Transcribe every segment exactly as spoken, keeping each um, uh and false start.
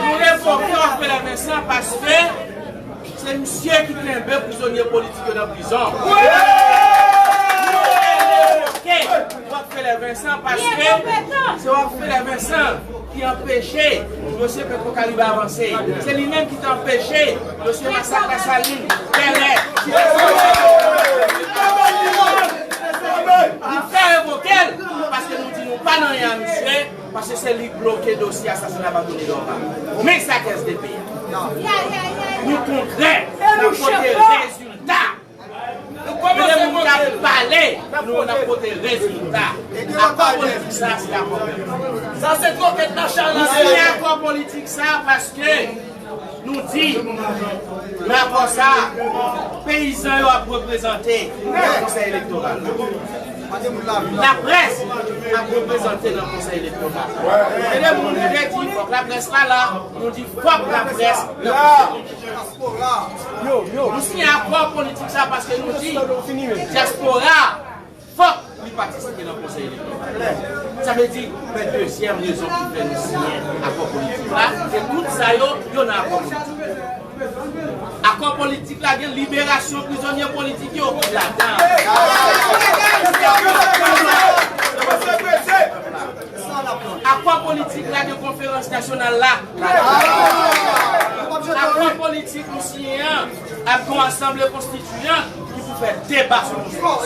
Nou revoke Rockefeller Vincent paske se misye ki kenbe prizonye politik yo nan prizon. Nou revoke Rockefeller Vincent paske se Rockefeller Vincent ki anpeche dosye Petro Caribe avanse. Se li menm ki te anpeche dosye masak Lasalin, Bèlè, Site Solèy. asasina Batonye Dorval. Men sa k S D P a. Nou konkrè, n ap pote rezilta. Nou kòmanse monte. Moun k ap pale, nou, n ap pote rezilta. Akò politik sa, se akò pèp. Sa se twokèt machalay. Nou siyen akò politik sa paske nou di, nan akò sa, peyizan yo ap reprezante nan konsèy elektoral la. Laprès ap reprezante nan konsèy elektoral. Gen de moun ki te di fòk laprès pa la, nou di fòk laprès nan konsèy elektoral. Nou siyen akò politik sa paske nou di dyaspora fòk li patisipe nan konsèy elektoral. Sa vle di, men dezyèm rezon ki fè nou siyen akò politik la, se tout sa yo, yo nan akò politik. Akò politik la gen liberasyon prizonye politik yo ladan. Akò politik la gen konferans nasyonal la. Akò politik nou siyen an ap gen yon asanble konstitiyan ki pou fè deba sou konstitisyon.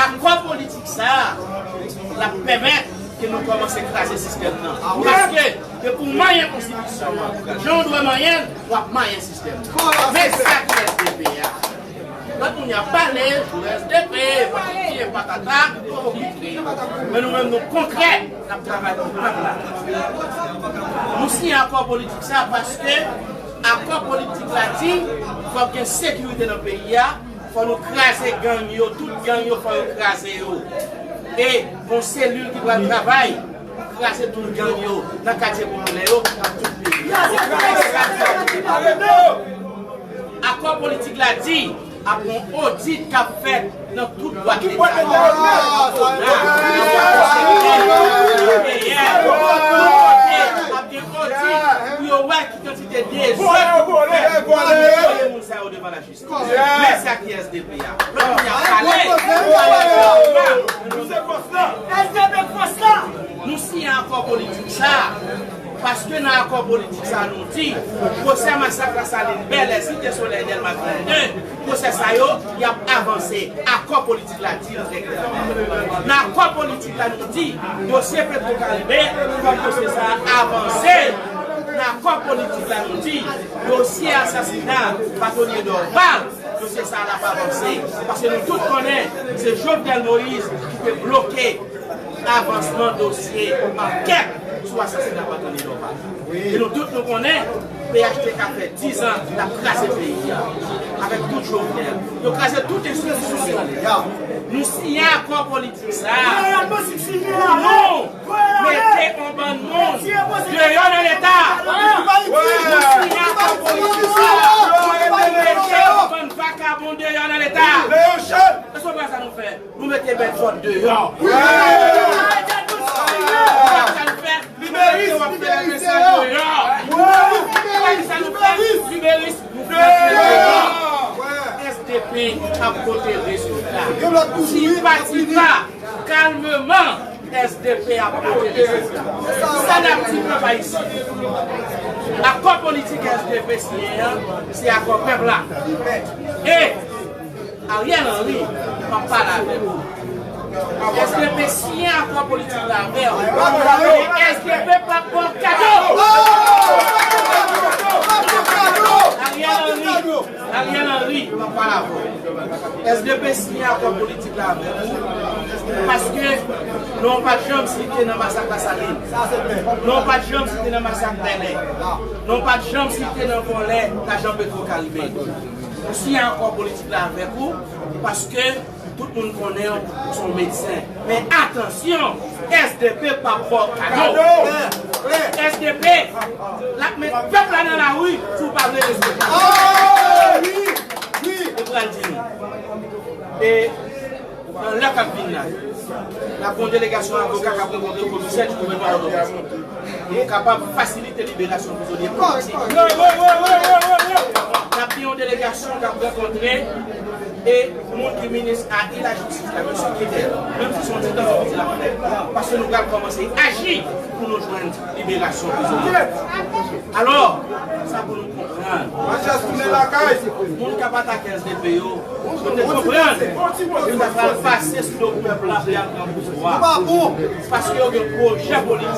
Akò politik sa a, l ap pèmèt ke nou kòmanse kraze sistèm nan. Paske, depi w manyen konstitisyon an, jan w dwe manyen l, w ap manyen sistèm nan. Men sa ki S D P a. Lòt moun y ap pale sou S D P, patati e patata, okite. Men nou menm nou konkrè, n ap travay pou pèp la. Nou siyen akò politik sa paske akò politik la di fòk gen sekirite nan peyi a, fò nou kraze gang yo, tout gang yo fò yo kraze yo. E gon selil ki pral travay pou kraze tout gang yo nan katye popilè yo, nan tout peyi a. Akò politik la di ap gen yon odit k ap fèt nan tout bwat leta yo. Ap gen odit pou yo wè ki kantite dezòd ki fèt pou yo voye moun sa yo devan lajistis. Men sa ki S D P a. Lòt moun y ap pale. S D P fòs la. Nou siyen akò politik sa a, paske nan akò politik sa a nou di, pwosè masak Lasalin, Bèlè, Site Solèy, Dèlma trannde, pwosè sa yo, y ap avanse. Akò politik la di l trè klèman. Nan akò politik la nou di, dosye Petro Caribe, fòk dosye sa a avanse. Nan akò politik la nou di, dosye asasina Batonye Dorval, dosye sa a l ap avanse. Paske nou tout konnen, se Jovenel Moïse ki te bloke avansman dosye ankèt sou asasina Batonye Dorval. E nou tout nou konnen, P H T K fè diz an l ap kraze peyi a. Avèk tout Jovenel. Yo kraze tout enstitisyon yo. Nou siyen akò politik sa a. Pou nou mete yon bann moun deyò nan Leta. Nou siyen akò politik sa a. Pou mete yon bann vakabon deyò nan Leta. Èske w pa sa nou fè? Nou mete Bèlfò deyò. Wi! Sa nou fè? Liberis, liberis deyò. Sa nou fè? Liberis deyò. S D P ap pote rezilta. Tipa tipa, kalmeman, S D P ap pote rezilta. Sa n ap di pèp ayisyen. Akò politik S D P siyen an, se akò pèp la. E Ariel Henry, m ap pale avè w. S D P siyen akò politik la avè w. Men S D P p ap ba w kado. Ariel Henry, Ariel Henry, m ap pale avè w. S D P siyen akò politik la avè w. Paske nou pa t janm site nan masak Lasalin. Nou pa t janm site nan masak Bèlè. Nou pa t janm site nan vòlè lajan Petro Caribe. Nou siyen akò politik la avèk ou, paske tout moun konnen w se yon medsen. Men atansyon, S D P p ap ba w kado. S D P, l ap met pèp la nan lari si w pa vle respekte. Yo pral di nou. E nan lè k ap vin la, n ap gen yon delegasyon avoka k ap rankontre komisè di gouvènman Pòtoprens pou nou kapab fasilite liberasyon prizonye politik. N ap gen yon delegasyon Sitiyasyon k ap rankontre e moun ki minis a lajistis la, mesye Kidè, menm si se yon ti tan, se yon ti lapè, paske nou pral kòmanse aji pou nou jwenn liberasyon prizonye. Alò, sa pou nou konprann. Moun k ap atake S D P yo, yo te konprann yo ta pral pase sou do pèp la pou y al pran pouvwa. Paske yo gen pwojè politik.